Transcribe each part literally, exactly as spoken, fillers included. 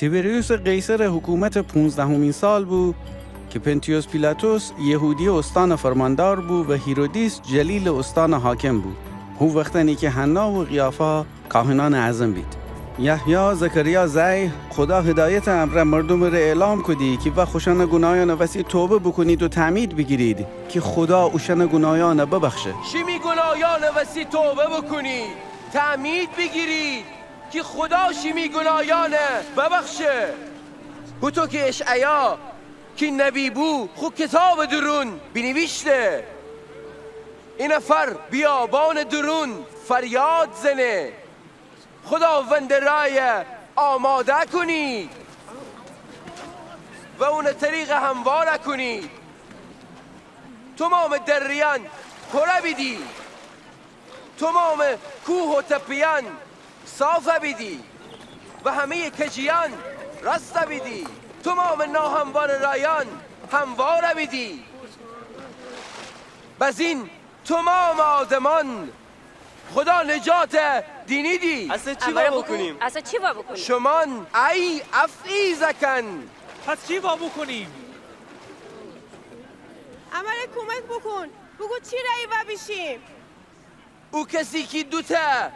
تیبریوسٚ قیصرٚ حکومتٚ پونزدهمی سال بو کی پنتیوس پیلاطس یهودیه استانٚ فرماندار بو و هیرودیس جلیلٚ استانٚ حاکم بو. هو وختأنی کی حنا و قیافا کاهنأنٚ اعظم بید. یحیی زکریا زأی خودا هدایتٚ امرأ مردومٚ ره اعلام کودی کی وا خوشأنٚ گوناهیأنٚ وسی توبه بوکونید و تعمید بیگیرید کی خودا اوشأنٚ گوناهیأنٚ ببخشه. شیمی گوناهیأنٚ وسی توبه بوکونید، تعمید بیگیرید کی خودا شیمی گوناهیأنٚ ببخشه. هوطو کی اشعیا کی نبی بو خو کیتابٚ دورون بینیویشته: ای نفر بیابانٚ دورون فریاد زنه: خوداوندٚ رأی آماده کونید و اونٚ طریق هموار کونید. تومامٚ دریأن پر بیدی، تومامٚ کوه و تپه‌یأن صاف بیدی و همه‌یٚ کجیأن راست بیدی. تومامٚ ناهموارٚ رأیأن هموار بیدی. بزین تومامٚ آدمأن خودا نجات دینیدی. اسه چی وا بوکونیم؟ اسه چی وا بوکونیم؟ شومأن ای افعی زأکأن. پس چی وا بوکونیم؟ امره کومک بوکون. بوگو چی رأیی وا بیشیم؟ او کسی کی دوتأ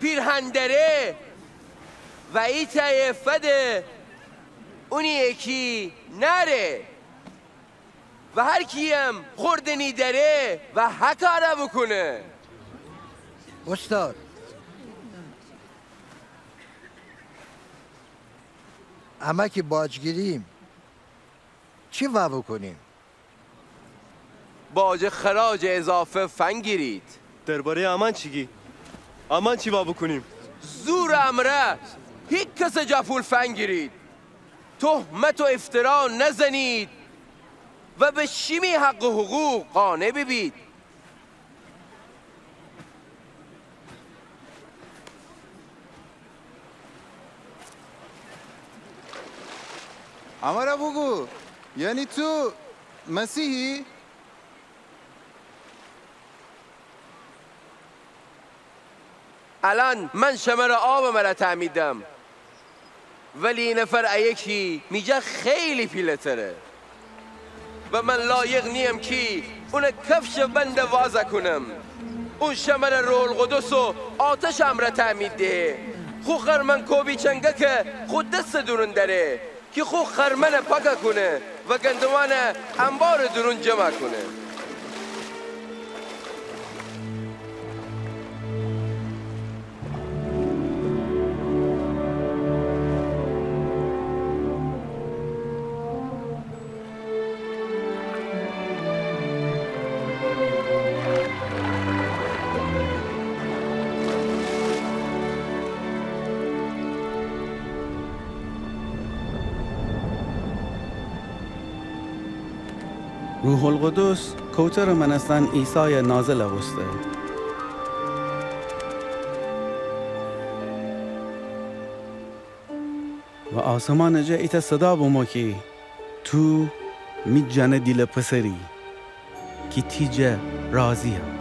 پیرهن دأره و ایتأیه فده اونی کی نأره. و هر کییم خوردنی دأره و هکاره بوکونه. اوستاد، امه کی باجگیریم، چی وا بوکونیم؟ باج خراج اضافه فنگیرید. درباره‌یٚ امأن چی گی؟ امأن چی وا بوکونیم؟ زورٚ امرأ هیکسٚ جا پول فنگیرید. تهمت و افترا نزنید و به شیمی حق و حقوق قانع بیبید. امره بوگو، یعنی تو مسیحی؟ الأن من شمره آبٚ مره تعمید دم، ولی ای نفر ایه کی می جا خیلی پیله‌تره و من لایق نییم کی اونٚ کفشٚ بند واز کونم. اون شمره روح‌القدس و آتشٚ امرأ تعمید دهه. خو خرمن کوبی چنگکه خو دسٚ دورون دأره کی خو خرمن پاک کونه و گندمأن انبارٚ دورون جمع کونه. روح‌القدس کوترٚ مأنستن عیسای نازل بوسته و آسمانٚ جا ایتأ صدا بمو کی تو می جانٚ دیلٚ پسری کی تی جا راضییم.